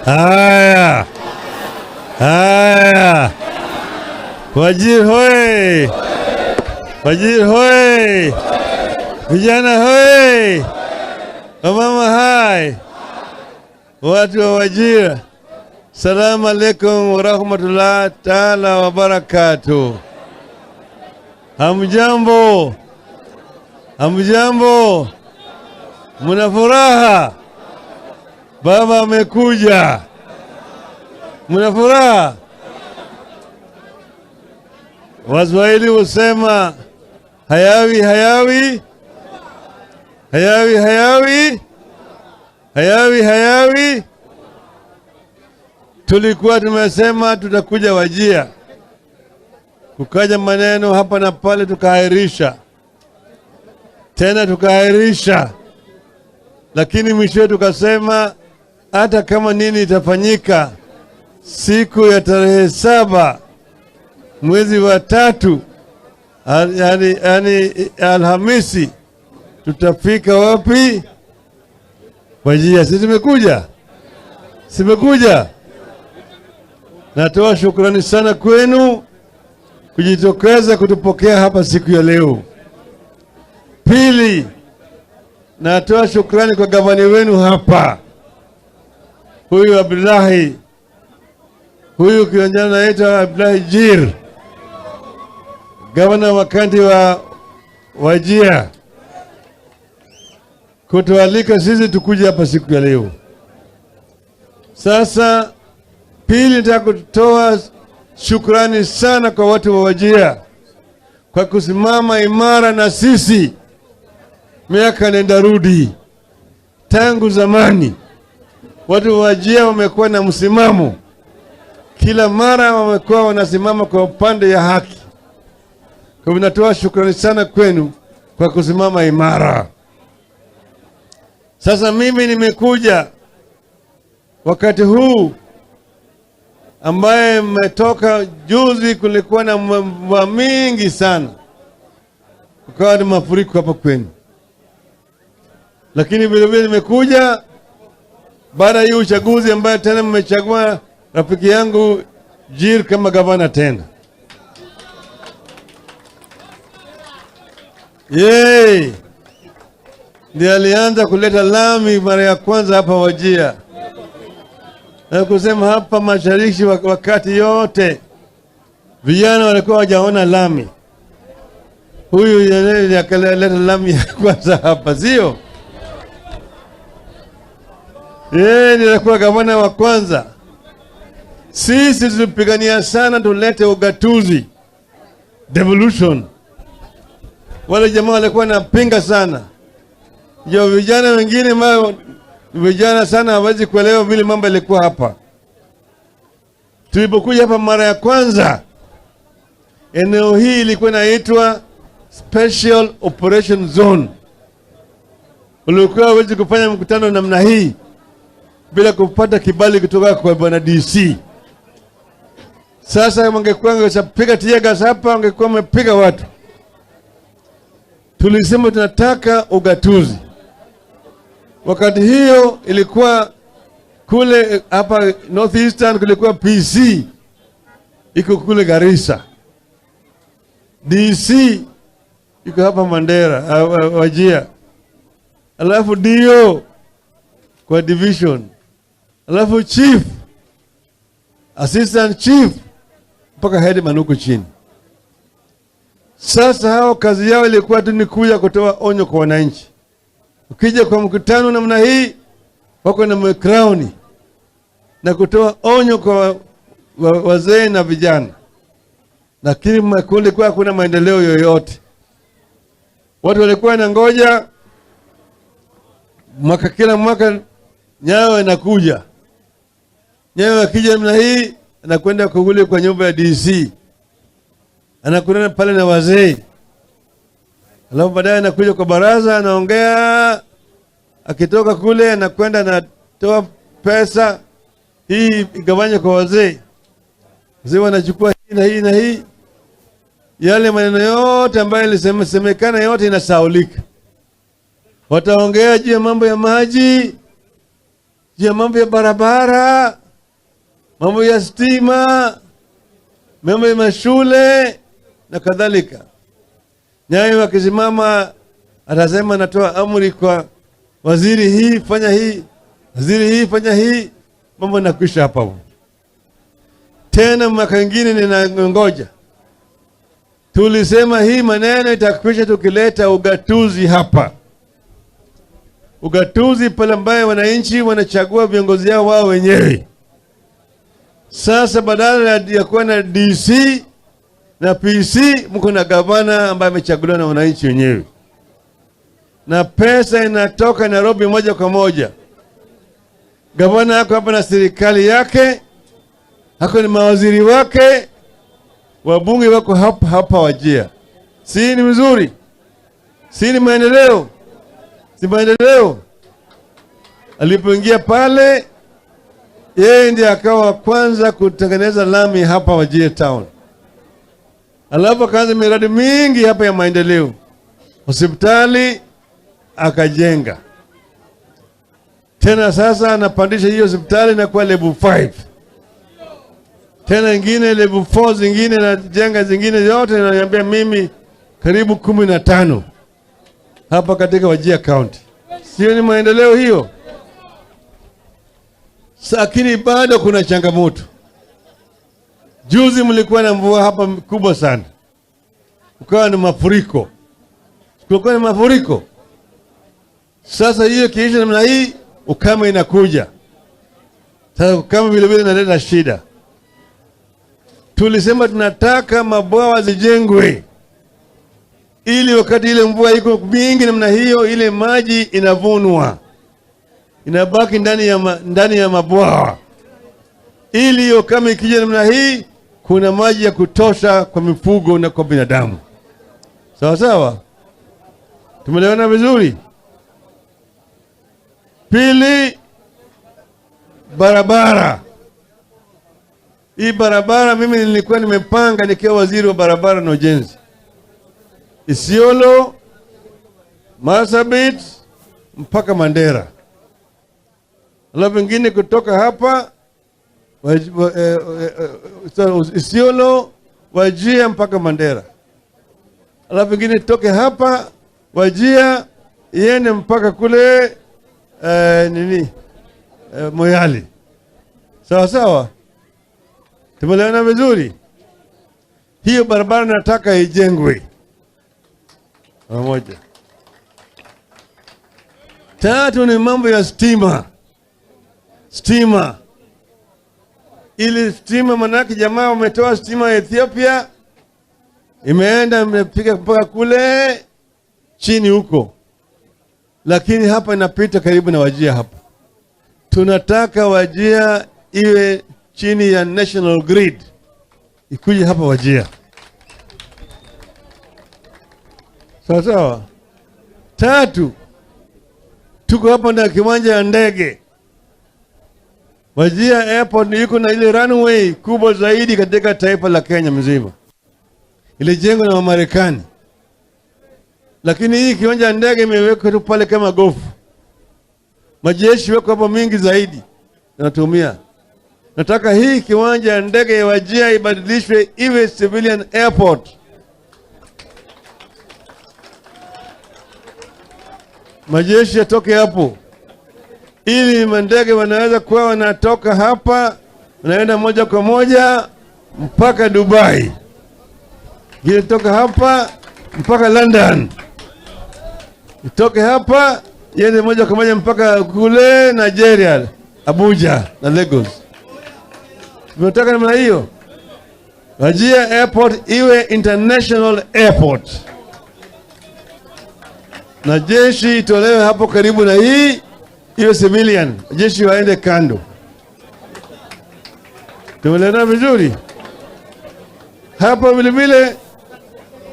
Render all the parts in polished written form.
Haya, haya, Wajir hoye! Wajir hoye! Vijana hoye! Wamama hai! Watu wa Wajir, salamu alaikum warahmatullah taala wabarakatuh. Hamjambo, hamjambo, mna furaha? Baba amekuja, mna furaha? Waswahili husema hayawi hayawi hayawi hayawi hayawi hayawi. Tulikuwa tumesema tutakuja Wajir, kukaja maneno hapa na pale, tukaahirisha tena tukaahirisha, lakini mwishowe tukasema hata kama nini itafanyika siku ya tarehe 7 mwezi wa 3, yani Alhamisi, tutafika wapi? Wajir. Sisi tumekuja, simekuja. Natoa shukrani sana kwenu kujitokeza kutupokea hapa siku ya leo. Pili, natoa shukrani kwa gavana wenu hapa, huyu Abdullahi, huyu kijana anaitwa Abdullahi Jir, gavana wa kaunti wa Wajir, kutualika sisi tukuje hapa siku ya leo. Sasa pili, nataka kutoa shukrani sana kwa watu wa Wajir kwa kusimama imara na sisi miaka nenda rudi. Tangu zamani watu wa Wajir wamekuwa na msimamo, kila mara wamekuwa wanasimama kwa upande ya haki. Kwa hivyo natoa shukrani sana kwenu kwa kusimama imara. Sasa mimi nimekuja wakati huu ambaye mmetoka juzi, kulikuwa na mvua mingi sana, kukawa ni mafuriko hapa kwenu, lakini vile vile nimekuja baada ya hii uchaguzi ambaye tena mmechagua rafiki yangu Jir kama gavana tena. Yeye ndiye alianza kuleta lami mara ya kwanza hapa Wajir, na kusema hapa mashariki wakati yote vijana walikuwa hawajaona lami. Huyu yeye akaleta lami ya kwanza hapa, sio? Yeye ndiye alikuwa gavana wa kwanza. Sisi tulipigania sana tulete ugatuzi, devolution. Wale jamaa walikuwa wanapinga sana. Ndio vijana wengine ambao vijana sana hawezi kuelewa vile mambo yalikuwa hapa. Tulipokuja hapa mara ya kwanza, eneo hii ilikuwa inaitwa Special Operation Zone. Ulikuwa huwezi kufanya mkutano namna hii bila kupata kibali kutoka kwa bwana DC. Sasa wangekuwa wangepiga tear gas hapa, wangekuwa wamepiga watu. Tulisema tunataka ugatuzi. Wakati hiyo ilikuwa kule hapa Northeastern kulikuwa PC iko kule Garissa, DC iko hapa Mandera, Wajir, alafu DO kwa division, alafu chief, assistant chief mpaka headman huko chini. Sasa hao kazi yao ilikuwa tu ni kuja kutoa onyo kwa wananchi. Ukija kwa mkutano namna hii, wako na crown na kutoa onyo kwa wazee na vijana, lakini kulikuwa hakuna maendeleo yoyote. Watu walikuwa wanangoja mwaka, kila mwaka nyayo inakuja. Nyayo akija namna hii anakwenda kule kwa nyumba ya DC, anakutana pale na wazee, alafu baadaye anakuja kwa baraza anaongea. Akitoka kule anakwenda anatoa pesa hii igawanywe kwa wazee, wazee wanachukua hii na hii na hii. Yale maneno yote ambayo yalisemekana yote inasahaulika. Wataongea juu ya mambo ya maji, Ya mambo ya barabara, mambo ya stima, mambo ya mashule na kadhalika. Nyayo akisimama atasema natoa amri kwa waziri hii fanya hii, waziri hii fanya hii, mambo yanakwisha hapa. Tena mwaka mwingine ninangoja. Tulisema hii maneno itakwisha tukileta ugatuzi hapa. Ugatuzi pale ambaye wananchi wanachagua viongozi yao wao wenyewe. Sasa badala ya kuwa na DC na PC, mko na gavana ambaye amechaguliwa na wananchi wenyewe. Na pesa inatoka Nairobi moja kwa moja. Gavana yako hapa na serikali yake, hako ni mawaziri wake, wabunge wako hapa hapa Wajir. Si ni mzuri? Si ni maendeleo? Si maendeleo? Alipoingia pale, yeye ndiye akawa wa kwanza kutengeneza lami hapa Wajir town. Alafu akaanza miradi mingi hapa ya maendeleo. Hospitali akajenga. Tena sasa anapandisha hiyo hospitali na kuwa level 5. Tena ingine level 4 zingine na jenga zingine yote, ananiambia mimi karibu 15 hapa katika Wajir County. Sio ni maendeleo hiyo? Lakini bado kuna changamoto. Juzi mlikuwa na mvua hapa kubwa sana. Ukawa ni mafuriko. Kulikuwa ni mafuriko. Sasa hiyo kiisha namna hii, ukame inakuja. Sasa ukame vile vile inaleta shida. Tulisema tunataka mabwawa zijengwe ili wakati ile mvua iko mingi namna hiyo, ile maji inavunwa inabaki ndani ya mabwawa, ili hiyo kama ikija namna hii kuna maji ya kutosha kwa mifugo na kwa binadamu. Sawa sawa, tumeelewana vizuri. Pili, barabara. Hii barabara mimi nilikuwa nimepanga nikiwa waziri wa barabara na ujenzi. Isiolo, Marsabit mpaka Mandera. Alafu wengine kutoka hapa Isiolo, Wajir mpaka Mandera. Alafu wengine toke hapa Wajir iende mpaka kule Moyale. Sawa sawa, tumeelewana vizuri. Hiyo barabara nataka ijengwe pamoja. Tatu ni mambo ya stima. Stima. Ili stima, manake jamaa wametoa stima ya Ethiopia, imeenda imepiga mpaka kule chini huko, lakini hapa inapita karibu na Wajir hapa. Tunataka Wajir iwe chini ya national grid, ikuje hapa Wajir. Sawa sawa. Tatu, tuko hapa na kiwanja ya ndege. Wajir Airport iko na ile runway kubwa zaidi katika taifa la Kenya mzima. Ilijengwa na Wamarekani. Lakini hii kiwanja ya ndege imewekwa tu pale kama gofu. Majeshi wako hapo mingi zaidi natumia. Nataka hii kiwanja ya ndege ya Wajir ibadilishwe iwe civilian airport. Majeshi yatoke hapo ili mandege wanaweza kuwa wanatoka hapa wanaenda moja kwa moja mpaka Dubai, ingine toka hapa mpaka London, itoke hapa iende moja kwa moja mpaka kule Nigeria, Abuja na Lagos. Tunataka namna hiyo. Wajir Airport iwe international airport, na jeshi itolewe hapo karibu na hii iwe civilian, jeshi waende kando. Tumeelewana vizuri? Hapo vile vile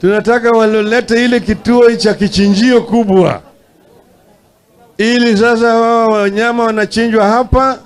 tunataka walolete ile kituo cha kichinjio kubwa, ili sasa wao wanyama wanachinjwa hapa,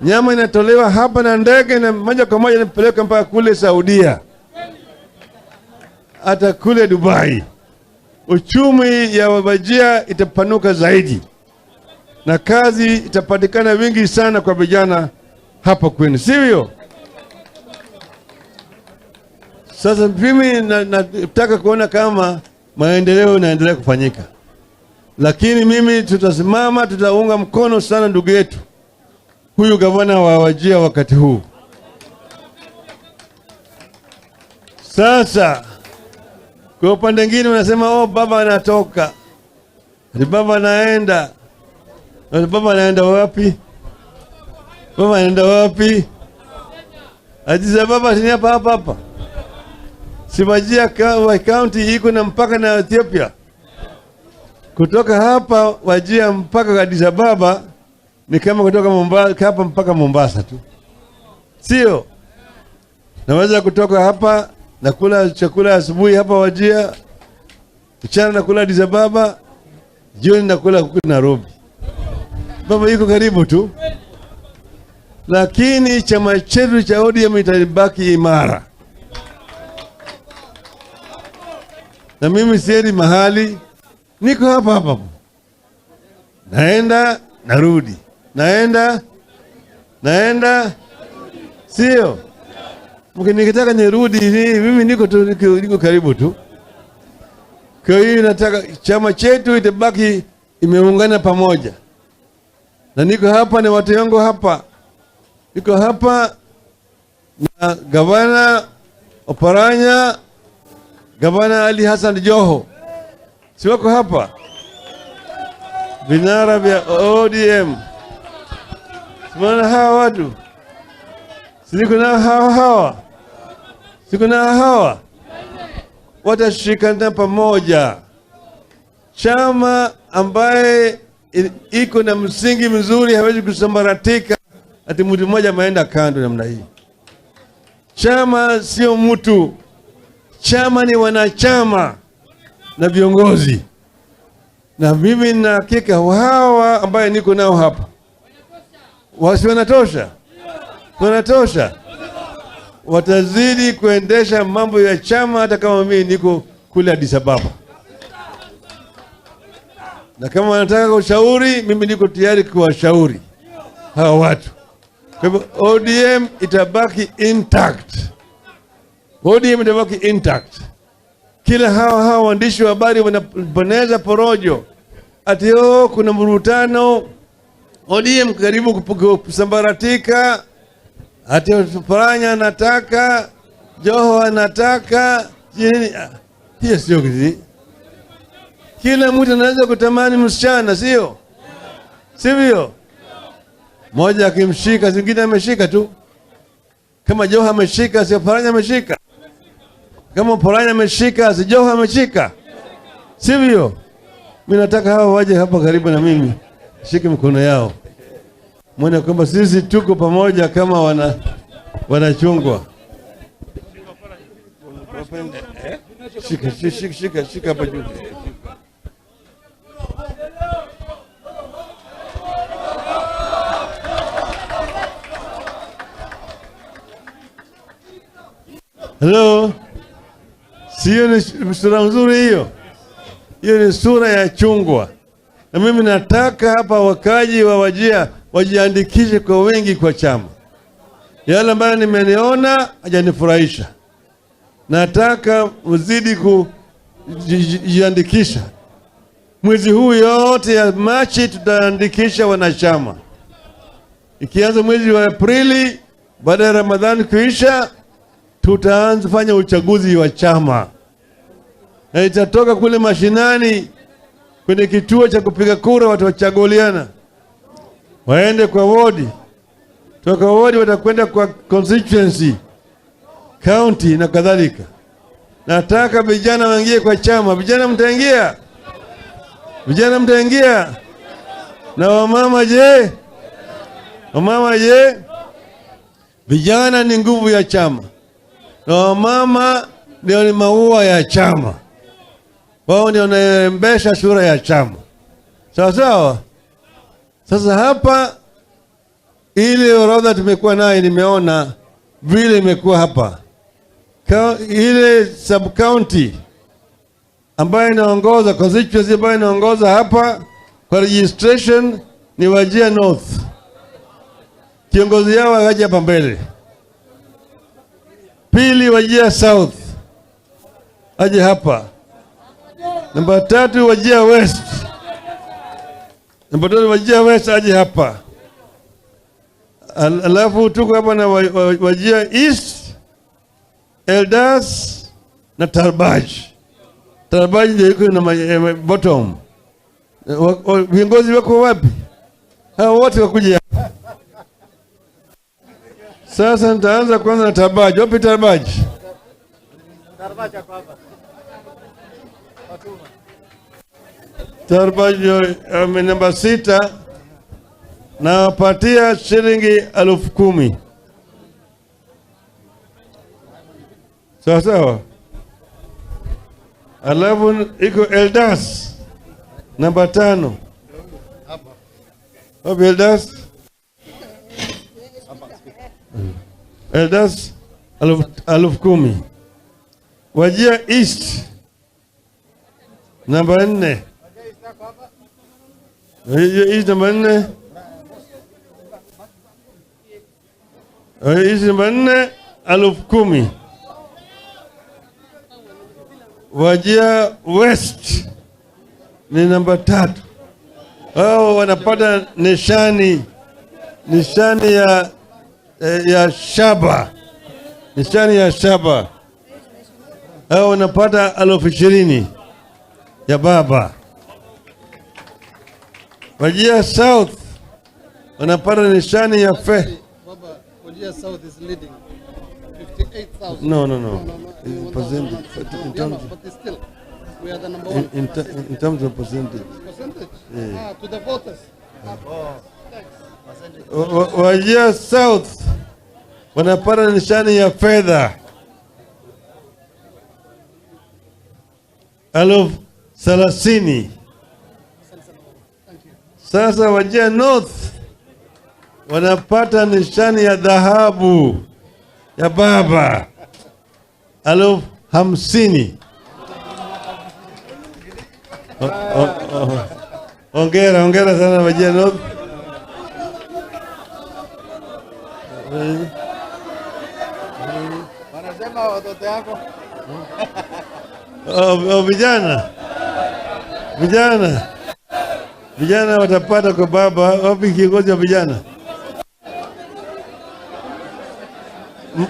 nyama inatolewa hapa na ndege na moja kwa moja inapelekwa mpaka kule Saudia, hata kule Dubai. Uchumi ya Wajir itapanuka zaidi. na kazi itapatikana wingi sana kwa vijana hapa kwenu, sivyo? Sasa mimi nataka kuona kama maendeleo yanaendelea kufanyika, lakini mimi tutasimama, tutaunga mkono sana ndugu yetu huyu gavana wa Wajir wakati huu. Sasa kwa upande mwingine unasema, oh, baba anatoka, ati baba anaenda. Ati baba anaenda wapi? Baba anaenda wapi? Addis Ababa si hapa hapa hapa. Si Wajir County iko na mpaka na Ethiopia. Kutoka hapa Wajir mpaka Addis Ababa ni kama kutoka Mombasa hapa mpaka Mombasa tu, sio? Naweza kutoka hapa nakula chakula asubuhi hapa Wajir, mchana nakula Addis Ababa, jioni nakula huku Nairobi. Baba yuko karibu tu, lakini chama chetu cha ODM itabaki imara, na mimi siendi mahali, niko hapa hapa, naenda narudi, naenda naenda, sio? Nikitaka nirudi, mimi niko tu, niko karibu tu. Kwa hiyo nataka chama chetu itabaki imeungana pamoja, na niko hapa na watu wangu hapa, niko hapa na gavana Oparanya, gavana Ali Hassan Joho, si wako hapa? Vinara vya ODM, simaona hawa watu, si niko na hawa hawa, siko na hawa, watashikana pamoja. Chama ambaye iko na msingi mzuri hawezi kusambaratika ati mtu mmoja ameenda kando namna hii. Chama sio mtu, chama ni wanachama na viongozi. Na mimi nina hakika hawa ambaye niko nao hapa wasi wanatosha, wanatosha, watazidi kuendesha mambo ya chama hata kama mimi niko kule Addis Ababa. Na kama wanataka ushauri, mimi niko tayari kuwashauri hawa watu. Kwa hivyo ODM itabaki intact. ODM itabaki intact. Kila hawa waandishi wa habari wanaboneza porojo ati oh, kuna mvurutano, ODM karibu kusambaratika, ati Oparanya anataka, Joho anataka, nini. Hiyo sio kitu. Kila mtu anaweza kutamani msichana, sio? Sivyo? Mmoja akimshika, zingine ameshika tu. Kama Joho ameshika, si Oparanya ameshika. Kama Oparanya ameshika, si Joho ameshika. Sivyo? Mimi nataka hawa waje hapa karibu na mimi, shike mikono yao, muone kwamba sisi tuko pamoja kama wanachungwa. Shika, shika, shika, shika hapa juu. Hello? Sio ni sura nzuri hiyo? Hiyo ni sura ya chungwa. Na mimi nataka hapa wakaji wa Wajir wajiandikishe kwa wingi kwa chama. Yale ambayo nimeniona hajanifurahisha. Nataka mzidi kujiandikisha. Mwezi huu yote ya Machi tutaandikisha wanachama. Ikianza mwezi wa Aprili, baada ya Ramadhani kuisha, tutaanza kufanya uchaguzi wa chama. Na itatoka kule mashinani kwenye kituo cha kupiga kura, watu wachaguliana. Waende kwa wodi. Toka wodi watakwenda kwa constituency, county na kadhalika. Nataka vijana waingie kwa chama. Vijana mtaingia? Vijana mtaingia? Na wamama je? Wamama je? Vijana ni nguvu ya chama. Na wamama ndio ni maua ya chama. Wao ndio wanaembesha sura ya chama. Sawa sawa? Sasa hapa ile orodha tumekuwa nayo, nimeona vile imekuwa hapa. Ile sub county ambayo inaongoza, constituency ambayo inaongoza hapa kwa registration ni Wajir North, kiongozi yao akaja hapa mbele. Pili, Wajir South aje hapa. Namba tatu, Wajir West. Namba tatu, Wajir West aje hapa. Alafu tuko hapa na Wajir East, Eldas na Tarbaj. Tarbaj ndio iko na bottom. Viongozi wako wapi? Hao wote wakuja hapa. Sasa nitaanza kwanza na Tarbaj. Wapi Tarbaj? Tarbaj namba 6, nawapatia shilingi 10,000. Sawa sawa. Alafu iko Eldas namba 5. Wapi Eldas? Eldas 10,000. Wajir East namba 4. Wajir East namba 4. Wajir East namba 4, 10,000. Wajir West ni namba 3. Hao wanapata nishani ya shaba. Nishani ya shaba. Hao wanapata 20,000 ya baba. Wajir South wanapata nishani ya fe. Baba, Wajir South is leading 58,000. No, no, no. No, no, no. In percentage. In terms of, But still, we are the number one. In terms of percentage. Percentage? Yeah. To the voters. Thanks. Wajir South wanapata nishani ya fedha 30,000. Sasa Wajir North wanapata nishani ya dhahabu ya baba 50,000. Hongera, hongera sana Wajir North. Wanasema watoto yako. Vijana. Vijana. Vijana watapata kwa baba. Wapi kiongozi wa vijana?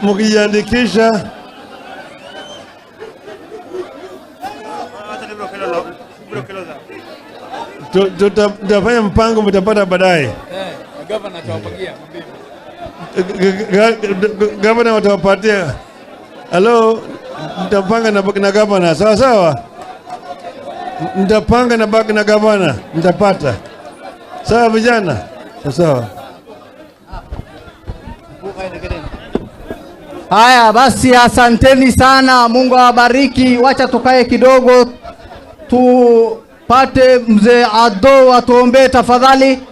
Mkijiandikisha tutafanya mpango, mtapata baadaye. Governor atawapatia, mwambie. Governor watawapatia. Hello, mtapanga na governor, sawa sawa? Mtapanga na governor, mtapata. Sawa vijana? Sawa sawa. Haya basi, asanteni sana, Mungu awabariki. Wacha tukae kidogo tupate mzee Ado atuombee tafadhali.